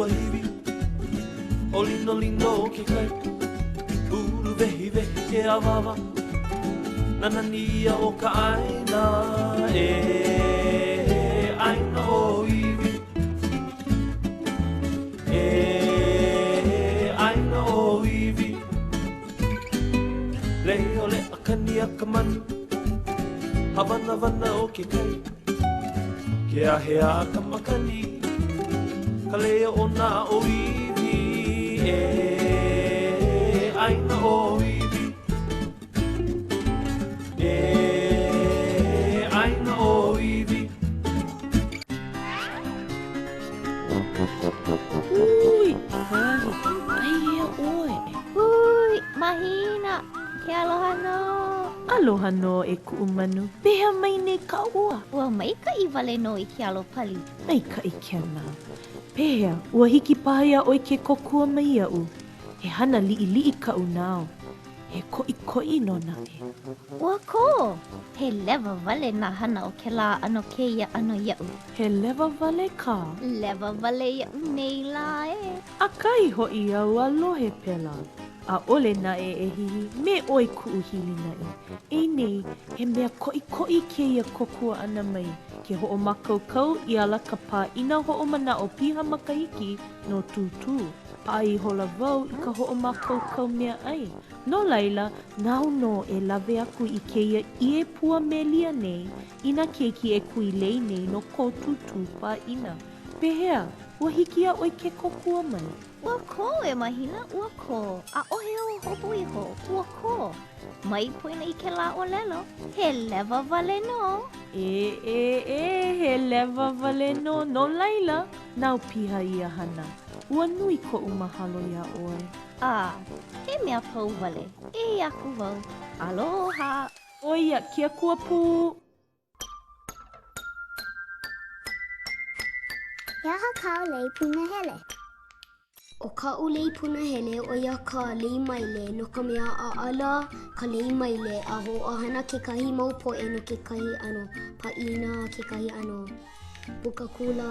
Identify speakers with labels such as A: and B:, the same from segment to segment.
A: kuahiwi ʻŌlinolino ke kai Uluwehiwehi ke awāwa Nā nani ia o ka ʻāina E ʻāina ʻōiwi E ʻāina ʻōiwi Leo leʻa kani a ka manu Hāwanawana o ke kai Ke ahe a ka makani Ka leo o nā ʻōiwi E ʻāina ʻōiwi E ʻāina ʻōiwi
B: Hui, Kahi, ai hea ʻoe?
C: Hui, Mahina, ke aloha nō.
B: Aloha nō e kuʻu manu, pehea mai nei ka ua?
C: Ua maikaʻi wale nō i ke alo pali.
B: Maikaʻi kēlā. Pehea, ua hiki paha iā ʻoe ke kōkua mai iaʻu? He hana liʻiliʻi kaʻu nāu. He koʻikoʻi nō naʻe.
C: Ua kō! He lewa wale nā hana o kēlā ʻano kēia ʻano iaʻu.
B: He lewa wale kā?
C: Lewa wale iaʻu nei lā ē.
B: ʻAkahi hoʻi au a lohe pēlā. ʻAʻole naʻe e hihi me ʻoe kuʻu hilinaʻi. Ei nei, he mea koʻikoʻi kēia kōkua ʻana mai ke hoʻomākaukau iala ka pāʻina hoʻomanaʻo piha makahiki no Tūtū. Paʻa ihola wau i ka hoʻomākaukau meaʻai, no laila, nāu nō e lawe aku i kēia ʻie pua melia nei i nā keiki e kui lei nei no ko Tūtū pāʻina. Pehea, ua hiki iā ʻoe ke kōkua mai?
C: Ua kō e Mahina, ua kō. ʻAʻohe ou hopu iho, ua kō. Mai poina i kēlā ʻōlelo, he lewa wale nō.
B: E, e, e, he lewa wale nō, no laila, Nāu piha ia hana. Ua nui koʻu mahalo iā ʻoe.
C: A, he mea pau wale. Eia aku wau. Aloha!
B: ʻO ia, ke akua pū!
D: He aha kāu lei punahele? ʻO kaʻu lei punahele ʻo ia ka lei maile no ka mea ʻaʻala ka lei maile a hoʻohana kekahi mau poʻe no kekahi ʻano pāʻina, kekahi ʻano puka kula.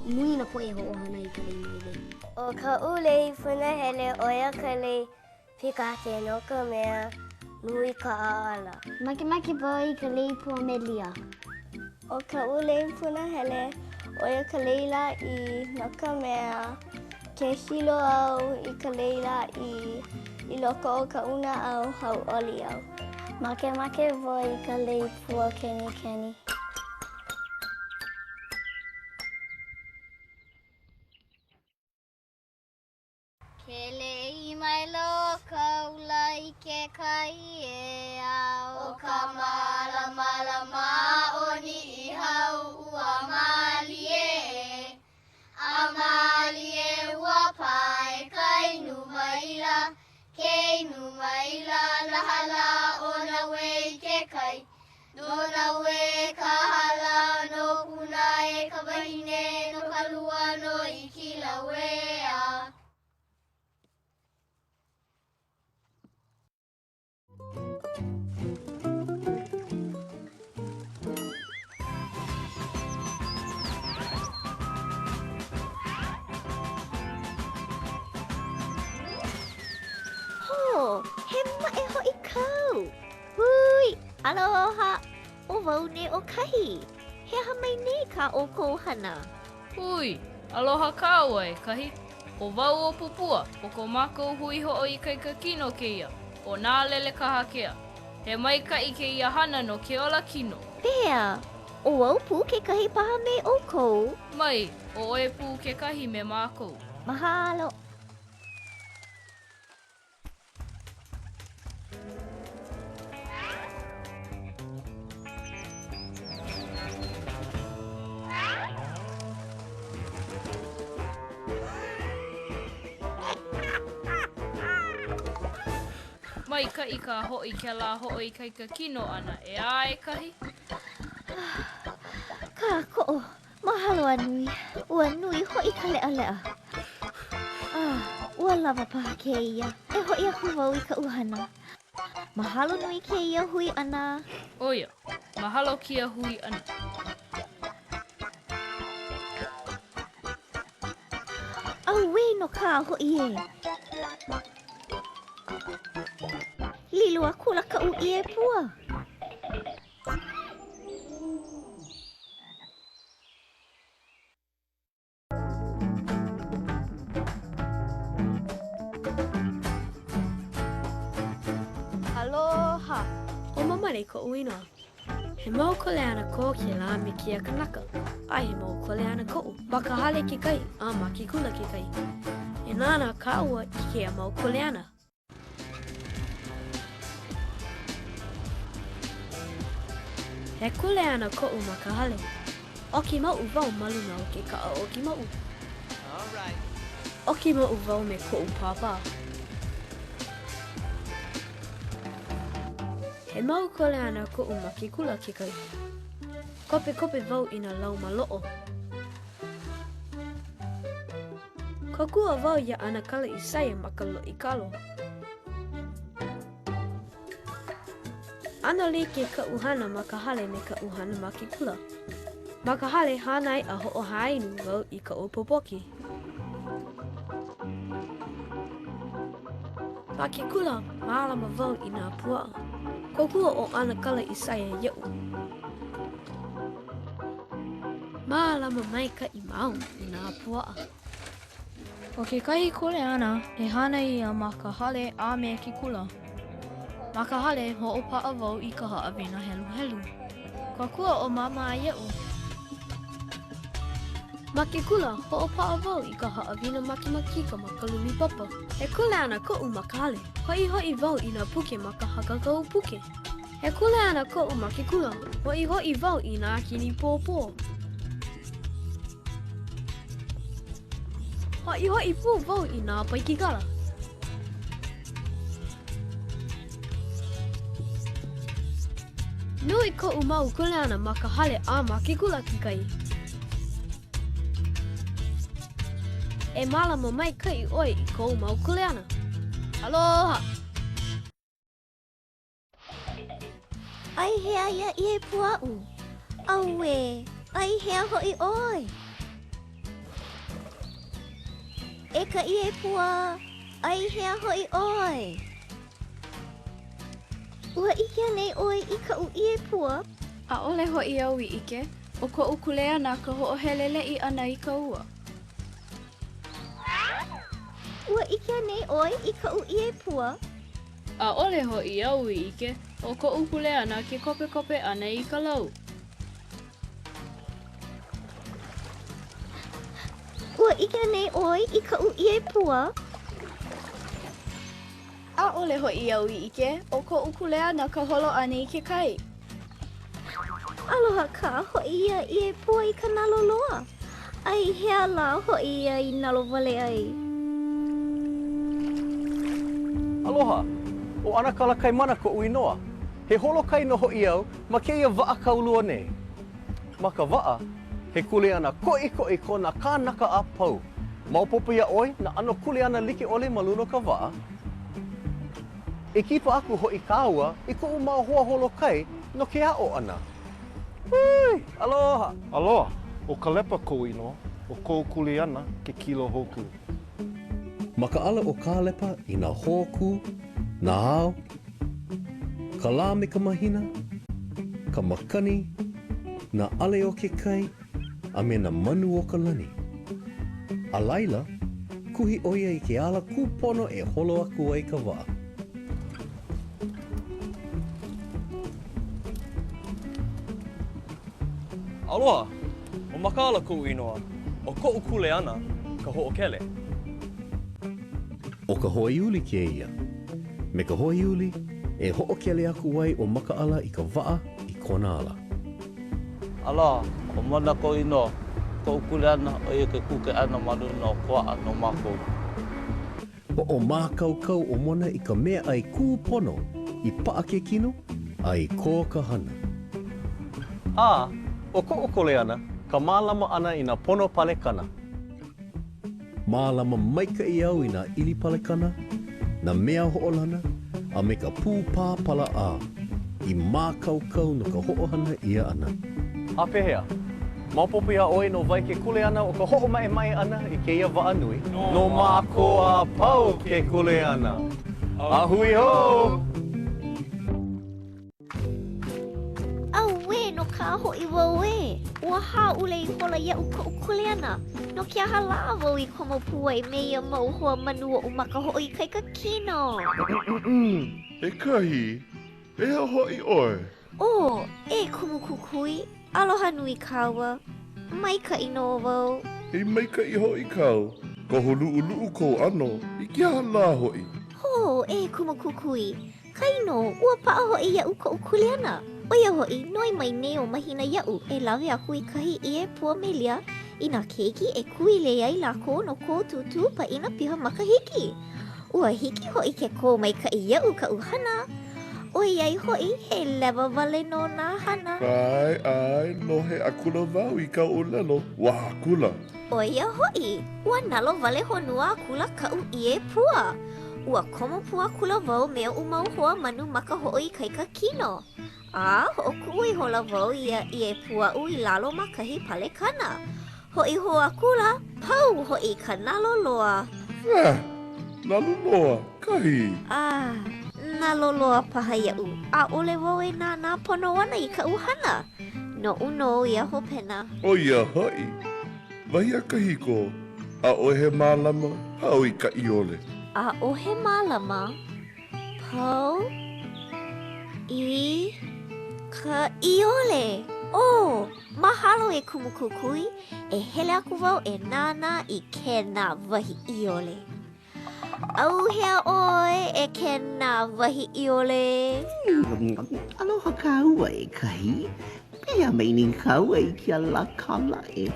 D: Nui nā poʻe hoʻohana i ka lei maile.
E: ʻO kaʻu lei punahele ʻo ia ka lei Pīkake no ka mea, nui ka ʻaʻala.
D: Makemake wau i ka lei pua melia.
E: ʻO kaʻu lei punahele, ʻo ia ka lei lāʻī no ka mea, ke hilo au i ka lei lāʻī i loko o kaʻu naʻau, hauʻoli au. Makemake wau i ka lei pua kenikeni.
F: Ke lei maila ʻo Kaula i ke kai ʻeā. ʻO ka mālamalama o Niʻihau ua mālie ē. A mālie ua pae ka inu maila, ke inu maila laha lā ʻo Naue i ke kai. No Naue ka hala no Puna e ka wahine no ka lua nō i Kilauea.
C: Hō, he maʻe hoʻi kau! Hui! Aloha! ʻO wau nei ʻo Kahi. He aha mai nei kā ʻoukou hana?
G: Hui! Aloha kāua e Kahi. ʻO wau ʻo Pupua, ʻo ko mākou hui hoʻoikaika kino kēia, ʻo Nā Lele Kahakea. He maikaʻi kēia hana no ke ola kino.
C: Pehea, ʻo wau pū kekahi paha me ʻoukou?
G: Mai, ʻo ʻoe pū kekahi me mākou.
C: Mahalo.
G: Maikaʻi kā hoʻi kēlā hoʻoikaika kino ʻana, ʻeā e Kahi?
C: Kākoʻo Mahalo a nui, ua nui hoʻi ka leʻaleʻa. Ah, ua lawa paha kēia. E hoʻi aku wau i kaʻu hana. Mahalo nui kēia hui ʻana.
G: ʻO ia, mahalo kēia hui ʻana.
C: Auē nō kā hoʻi ē! Lilo akula kaʻu ʻie pua.
H: Aloha! ʻO Māmale koʻu inoa. He mau kuleana ko kēlā me kēia kanaka, a he mau kuleana koʻu ma ka hale kekahi a ma ke kula kekahi. E nānā kāua i kēia mau kuleana. He kuleana koʻu ma ka hale. ʻOki mauʻu wau ma luna o ke kaʻa ʻoki mauʻu. ʻOki mauʻu wau me koʻu pāpā. He mau kuleana koʻu ma ke kula kekahi. Kopekope wau i nā lau maloʻo. Kōkua wau iā ʻAnakala Isaia ma ka loʻi kalo. ʻAno like kaʻu hana ma ka hale me kaʻu hana ma ke kula. Ma ka hale, hānai a hoʻohāinu wau i kaʻu pōpoki. Ma ke kula, mālama wau i nā puaʻa. Kōkua ʻo ʻAnakala Isaia iaʻu. Mālama maikaʻi māua i nā puaʻa.
I: ʻO kekahi kuleana e hana ia ma ka hale a me ke kula. Ma ka hale, hoʻopaʻa wau i ka haʻawina heluhelu. Kōkua ʻo Māmā iaʻu.
H: Ma ke kula, hoʻopaʻa wau i ka haʻawina makemakika ma ka lumi papa. He kuleana koʻu ma ka hale. Hoʻihoʻi wau i nā puke ma ka hakakau puke. He kuleana koʻu ma ke kula. Hoʻihoʻi wau i nā kinipōpō. Hoʻihoʻi pū wau i nā paikikala. Nui koʻu mau kuleana ma ka hale a ma ke kula kekahi. E mālama maikaʻi ʻoe i kou mau kuleana. Aloha!
C: Ai hea ia ʻie pua aʻu? Auē, ai hea hoʻi ʻoe? E ka ʻie pua, ai hea hoʻi ʻoe? Ua ʻike anei ʻoe i kaʻu ʻie pua?
G: ʻAʻole hoʻi au i ʻike, ʻo koʻu kuleana ka hoʻoheleleʻi ʻana i ka ua.
C: Ua ʻike anei ʻoe i kaʻu ʻie pua?
G: ʻAʻole hoʻi au i ʻike, ʻo koʻu kuleana ke kopekope ʻana i ka lau.
C: Ua ʻike anei ʻoe i kaʻu ʻie pua?
E: ʻAʻole hoʻi au i ʻike, ʻo koʻu kuleana ka holo ʻana i ke kai.
C: Aloha kā hoʻi ia ʻie pua i ka nalo loa. A i hea lā hoʻi ia i nalowale ai?
A: Aloha, ʻo ʻAnakala Kaimana koʻu inoa. He holokai nō hoʻi au ma kēia waʻa kaulua nei. Ma ka waʻa, he kuleana koʻikoʻi ko nā kānaka a pau. Maopopo iā ʻoe nā ʻano kuleana like ʻole ma luna o ka waʻa? E kipa aku hoʻi kāua i koʻu mau hoa holokai no ke aʻo ʻana. Hui! Aloha!
J: Aloha, ʻo Kalepa kou inoa, ʻo kou kuleana ke kilo hōkū.
A: Makaʻala ʻo Kālepa i nā hōkū, nā ao, ka lā me ka mahina, ka makani, nā ʻale o ke kai, a me nā manu o ka lani. A laila, kuhi ʻo ia i ke ala kūpono e holo aku ai ka waʻa.
K: Aloha, ʻo Makaʻala koʻu inoa. ʻO koʻu kuleana ka hoʻokele.
A: ʻO ka hoeuli kēia. Me ka hoeuli, e hoʻokele aku ai ʻo Makaʻala i ka waʻa i kona ala.
L: Aloha, ʻo Mona koʻu inoa. Koʻu kuleana, ʻo ia ke kuke ʻana ma luna o ka waʻa no mākou.
A: Hoʻomākaukau ʻo Mona i ka meaʻai kūpono i paʻa ke kino a i kō ka hana. A, ʻo koʻu kuleana ka mālama ʻana i nā pono palekana. Mālama maikaʻi au i nā ʻili palekana, nā mea hoʻolana, a me ka pū pāpala ʻā i mākaukau no ka hoʻohana ʻia ʻana.
K: A pehea?
M: Maopopo iā ʻoe no wai ke kuleana o ka hoʻomaʻemaʻe ʻana i kēia waʻa nui? No mākou a pau ke kuleana. A hui hou!
C: Auē nō kā hoʻi wau ē! Ua hāʻule ihola iaʻu koʻu kuleana. No ke aha lā wau i komo pū ai me ia mau hoa manu oʻu ma ka hoʻoikaika kino?
N: E Kahi, ʻEha hoʻi ʻoe?
C: Ō, e Kumu Kukui, aloha nui kāua. Maikaʻi nō wau.
N: He maikaʻi hoʻi kau. Kohu luʻuluʻu kou ʻano, i ke aha lā hoʻi?
C: Hō, e Kumu Kukui, kainō ua paʻa hoʻi iaʻu koʻu kuleana. ʻO ia hoʻi, noi mai nei ʻo Mahina iaʻu e lawe aku i kahi ʻie pua melia i nā keiki e kui lei ai lākou no kō Tūtū pāʻina piha makahiki. Ua hiki hoʻi ke kō maikaʻi iaʻu kaʻu hana, ʻoiai hoʻi he lewa wale nō nā hana.
N: ʻAe, ʻae, lohe akula wau i kāu ʻōlelo, ua akula.
C: ʻO ia hoʻi, ua nalowale honua akula kaʻu ʻie pua. Ua komo pū akula wau me oʻu mau hoa manu ma ka hoʻoikaika kino. A hoʻokuʻu ihola wau ia ʻie pua aʻu i lalo ma kahi palekana. Hoʻi hou akula, pau hoʻi ka nalo loa.
N: Eh, nalo loa, Kahi.
C: Ah, nalo loa paha iaʻu. ʻAʻole wau e nānā pono ana i kaʻu hana. Noʻu nō ia hopena.
N: ʻO ia hoʻi, wahi a kahiko, ʻaʻohe mālama, pau i ka ʻiole.
C: ʻAʻohe mālama, Pau i ka ʻiole. Oh, mahalo e Kumu Kukui, e hele aku wau e nānā i kēnā wahi ʻiole. ʻAuhea ʻoe e kēnā wahi ʻiole?
O: Aloha kāua e Kahi. Pehea mai nei kāua i kēia lā kālā e?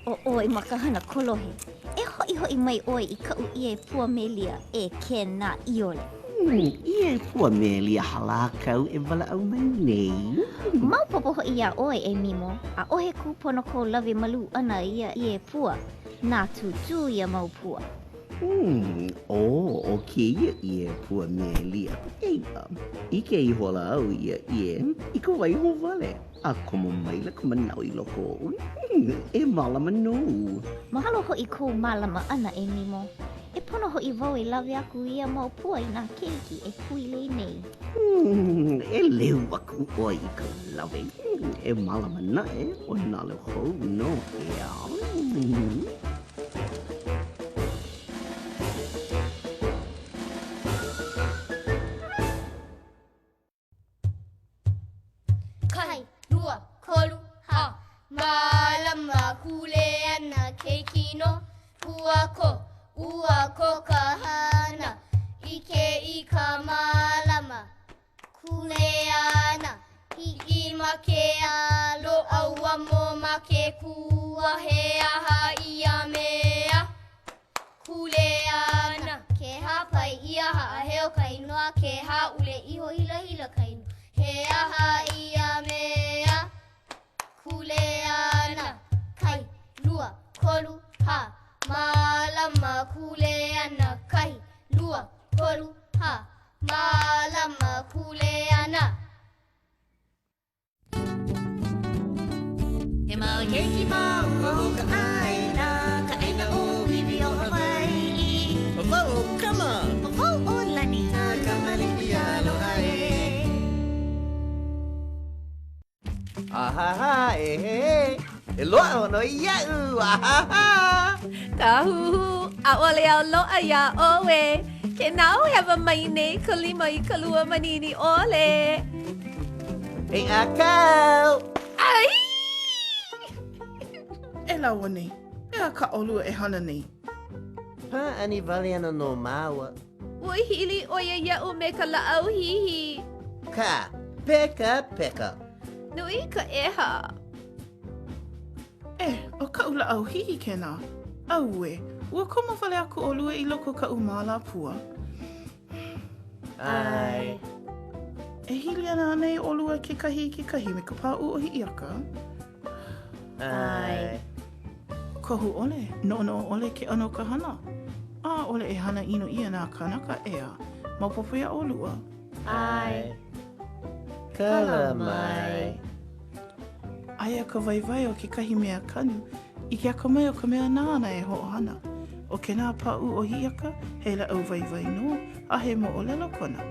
C: ʻO ʻoe ma ka hana kolohe. E hoʻihoʻi mai ʻoe i kaʻu ʻie pua melia e kēnā ʻiole.
O: ʻIe pua melia aha lā kāu e walaʻau mai nei?
C: Maopopo hoʻi iā ʻoe, e Mimo, ʻaʻohe kūpono kou lawe malū ʻana i ia ʻie pua. Na Tūtū ia mau pua.
O: Ō, ʻo kēia ʻie pua melia. ʻEiʻa, ʻike ihola au i ia ʻie i ka waiho wale. A komo maila ka manaʻo i loko oʻu, e mālama nou.
C: Mahalo hoʻi kou mālama ʻana, e Mimo. E pono hoʻi wau e lawe aku i ia mau pua i nā keiki e kui lei nei.
O: E leu aku ʻoe i ka lawe. E mālama naʻe, o nalo hou nō, ʻeā.
F: Kahi, lua, kolu, hā. Mālama kuleana ke kino, ua kō, ua kō ka hana, ʻike i ka mālama kuleana, hiki ma ke alo, ʻauamo ma ke kua, he aha ia mea? Kuleana. Ke hāpai ʻia haʻaheo ka inoa, ke hāʻule iho hilahila ka inoa. He aha ia mea? Kuleana. Kahi, lua, kolu, hā. Mālama kuleana. Kahi, lua, kolu, hā. Mālama kuleana.
P: He mau keiki māua o ka ʻāina, ka ʻāina ʻōiwi o Hawaiʻi.
Q: ʻO wau ʻo Kama.
C: ʻO wau ʻo Lani.
P: Na kamaliʻi aloha ē.
Q: Ahaha, e he he, e loaʻa nō iaʻu, ahaha!
B: Kahuhu, ʻaʻole au loaʻa iā ʻoe. Ke nao hewa mai nei ka lima i ka lua manini ʻole.
Q: He ʻākau!
B: Ai!
R: E lāua nei, he aha kā ʻolua e hana nei?
Q: Pāʻani wale ana nō māua.
B: Ua hili ʻo ia iaʻu me ka lāʻau hihi.
Q: Kā! Peka, peka.
B: Nui ka ʻeha.
R: E, ʻo kaʻu lāʻau hihi kēnā. Auē, ua komo wale aku ʻolua i loko o kaʻu māla pua.
Q: ʻAe.
R: E hili ana anei ʻolua kekahi i kekahi me ka pāʻū o Hiʻiaka?
Q: ʻAe.
R: Kohu ʻole, noʻonoʻo ʻole ke ʻano o ka hana. ʻAʻole e hana ʻino ʻia nā kānaka, ʻeā? Maopopo iā ʻolua?
Q: ʻAe. Kala mai.
R: Aia. Aia ka waiwai o kekahi mea kanu i ke akamai o ka mea nāna e hoʻohana. ʻO kēnā pāʻū o Hiʻiaka, he lāʻau waiwai nō, a he moʻolelo kona.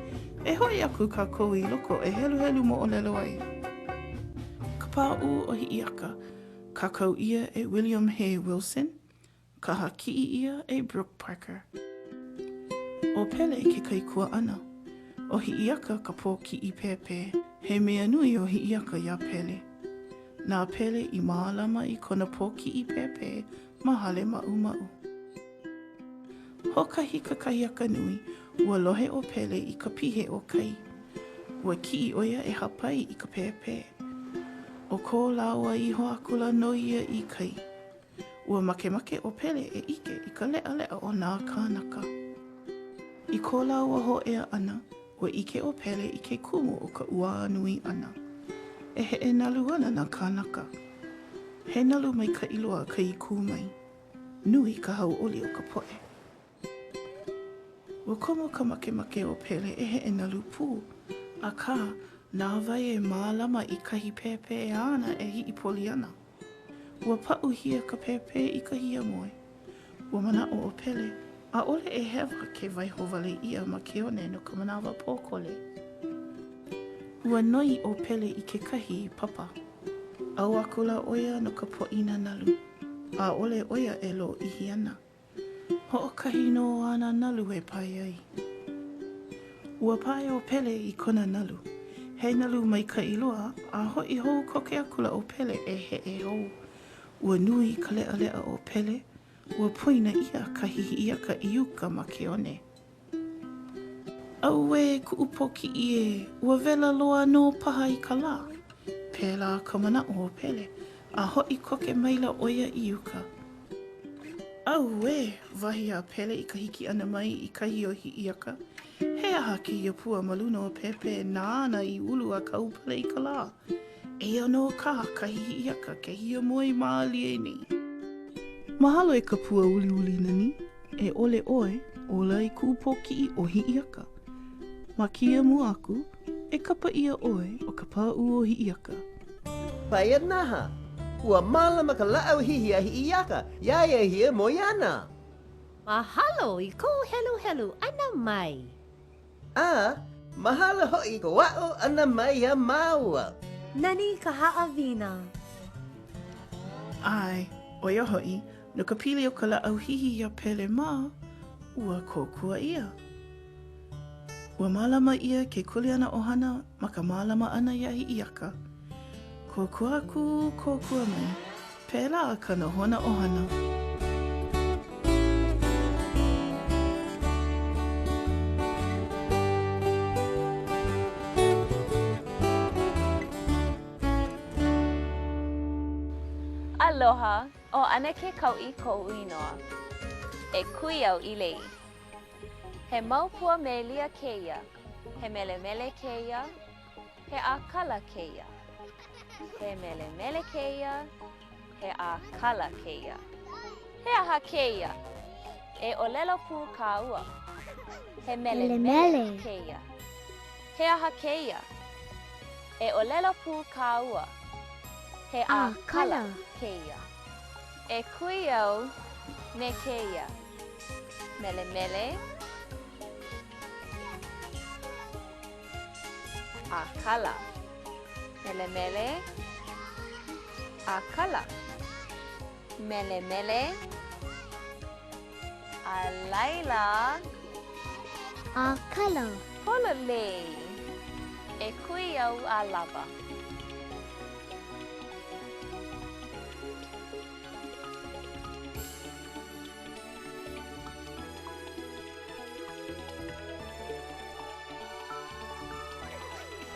R: E hoʻi aku kākou i loko e heluhelu moʻolelo ai. Ka Pāʻū o Hiʻiaka, kākau ʻia e William Hay Wilson, Kaha kiʻi ʻia e Brooke Parker. ʻO Pele ke kaikuaʻana. ʻO Hiʻiaka ka pōkiʻi pēpē. He mea nui ʻo Hiʻiaka iā Pele. Na Pele i mālama i kona pōkiʻi pēpē ma Halemaʻumaʻu. Hoʻokahi kakahiaka nui, ua lohe ʻo Pele i ka pihe o kai. Ua kiʻi ʻo ia e hāpai i ka pēpē. ʻO ko lāua iho akula nō ia i kai. Ua makemake ʻo Pele e ʻike i ka leʻaleʻa o nā kānaka. I ko lāua hōʻea ʻana, ua ʻike ʻo Pele i ke kumu o ka ʻuā nui ʻana. E heʻe nalu ana nā kānaka. He nalu maikaʻi loa kai kū mai. Nui ka hauʻoli o ka poʻe. Ua komo ka makemake o Pele e heʻe nalu pū, akā, na wai e mālama i kahi pēpē āna e hiʻipoli ana? Ua paʻuhia ka pēpē i ka hiamoe. Ua manaʻo ʻo Pele, ʻaʻole e hewa ke waiho wale ʻia ma ke one no ka manawa pōkole. Ua noi ʻo Pele i kekahi papa. ʻAu akula ʻo ia no ka poʻina nalu. ʻAʻole ʻo ia e lōʻihi ana. Hoʻokahi nō āna nalu e pae ai. Ua pae ʻo Pele i kona nalu. He nalu maikaʻi loa, a hoʻi hou koke akula ʻo Pele e heʻe hou. Ua nui ka leʻaleʻa o Pele, ua poina ʻia kahi Hiʻiaka i uka ma ke one. Auē kuʻu pōkiʻi ē, ua wela loa nō paha i ka lā. Pēlā ka manaʻo o Pele, a hoʻi koke maila ʻo ia i uka. Auē! wahi a Pele i ka hiki ʻana mai i kahi o Hiʻiaka, he aha kēia pua ma luna o Pēpē nāna i ulu a kaupale i ka lā? Eia nō kā kahi Hiʻiaka ke hiamoe mālie nei. Mahalo e ka pua uliuli nani. E ʻole ʻoe, ola i kuʻu pōkiʻi ʻo Hiʻiaka. Ma kēia mua aku, e kapa ʻia ʻoe ʻo ka pāʻū o Hiʻiaka.
Q: Paianaha, Ua mālama ka lāʻau hihi a Hiʻiaka iā ia e hiamoe ana.
S: Mahalo i kou heluhelu ʻana mai.
Q: A, mahalo hoʻi i kou aʻo ʻana mai iā māua.
S: Nani ka haʻawina.
R: ʻAe, ʻo ia hoʻi, No ka pili o ka lāʻau hihi iā Pele mā, ua kōkua ʻia. Ua mālama ʻia ke kuleana ʻohana ma ka mālama ʻana iā Hiʻiaka. Kōkua aku, kōkua mai, pēlā ka nohona ʻohana.
T: Aloha! ʻO ʻAnakē Kauʻi koʻu inoa. E kui au i lei. He mau pua mēlia kēia, he melemele kēia, he ʻākala kēia. He melemele kēia, he ʻākala kēia. He aha kēia? E ʻōlelo pū kāua. He melemele kēia. He aha kēia? E ʻōlelo pū kāua. He ʻākala kēia. E kui au me kēia. Melemele. ʻĀkala. Melemele. ʻĀkala. Melemele. A laila.
D: ʻĀkala.
T: Pololei. E kui au a lawa.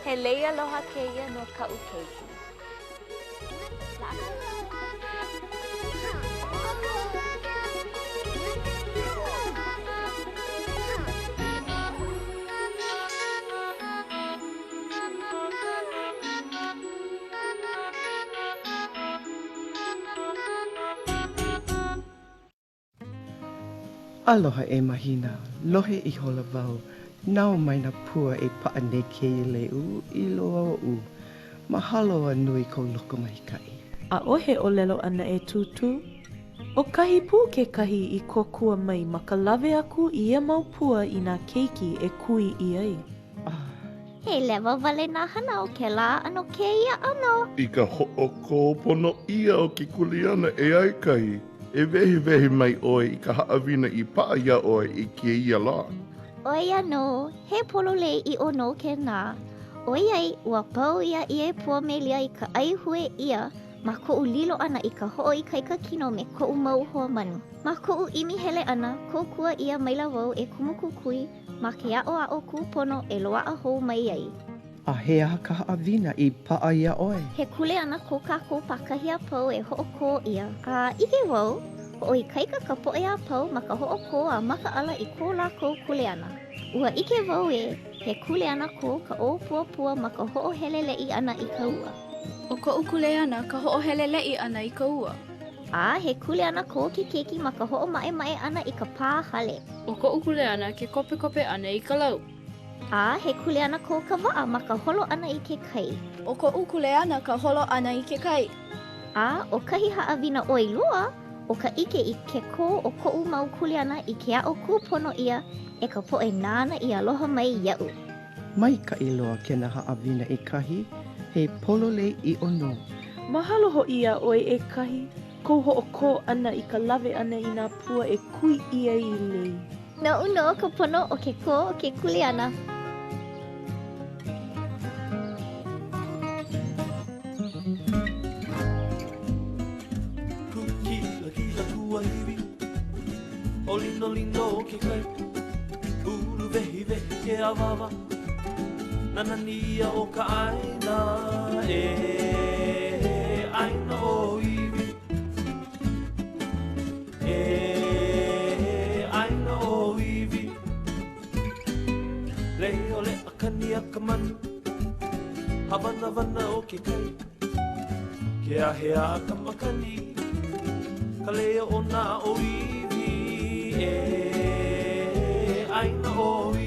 T: He lei aloha kēia no kaʻu keiki.
U: Aloha e Mahina, lohe ihola wau, nāu mai nā pua e paʻa nei kēia lei uʻi loa oʻu. Mahalo a nui kou lokomaikaʻi.
B: ʻAʻohe ʻōlelo ʻana e Tūtū. ʻO Kahi pū kekahi i kōkua mai ma ka lawe aku i ia mau pua i nā keiki e kui i ai.
C: He lewa wale nā hana o kēlā ʻano kēia ʻano.
N: I ka hoʻokō pono ʻia o ke kuleana e Aikahi, e wehewehe mai ʻoe i ka haʻawina i paʻa iā ʻoe i kēia lā.
C: ʻO ia nō, he pololei ʻiʻo nō kēnā. ʻOiai ua pau ia ʻie pua melia i ka ʻaihue ʻia ma koʻu lilo ʻana i ka hoʻoikaika kino me koʻu mau hoa manu. Ma koʻu ʻimi hele ʻana, kōkua ʻia maila wau e Kumu Kukui ma ke aʻoaʻo kūpono e loaʻa hou mai ai.
U: A he aha ka haʻawina i paʻa iā ʻoe?
C: He kuleana ko kākou pākahi a pau e hoʻokō ʻia. A ʻike wau, hoʻoikaika ka poʻe a pau ma ka hoʻokō a makaʻala i ko lākou kuleana. Ua ʻike wau ē, he kuleana ko ka ʻōpuapua ma ka hoʻoheleleʻi ʻana i ka ua.
H: ʻO koʻu kuleana ka hoʻoheleleʻi ʻana i ka ua.
C: A he kuleana ko ke keiki ma ka hoʻomaʻemaʻe ʻana i ka pā hale.
G: ʻO koʻu kuleana ke kopekope ʻana i ka lau.
C: A he kuleana ko ka waʻa ma ka holo ʻana i ke kai.
E: ʻO koʻu kuleana ka holo ʻana i ke kai.
C: A ʻo kahi haʻawina ʻoi loa, ʻo ka ʻike i ke kō o koʻu mau kuleana i ke aʻo kūpono ʻia e ka poʻe nāna i aloha mai iaʻu.
U: Maikaʻi loa kēnā haʻawina e Kahi, he pololei ʻiʻo nō.
B: Mahalo hoʻi iā ʻoe e Kahi, kou hoʻokō ʻana i ka lawe ʻana i nā pua e kui ʻia i lei.
C: Noʻu nō ka pono o ke kō o ke kuleana.
A: Kūkilakila kuahiwi, ʻōlinolino ke kai, uluwehiwehi ke awāwa, nā nani ia o ka ʻāina e ʻāina ʻōiwi. E ʻāina ʻōiwi. Leo leʻa kani a ka manu, hāwanawana o ke kai, ke ahe a ka makani, ka leo o nā ʻōiwi, e ʻāina ʻōiwi.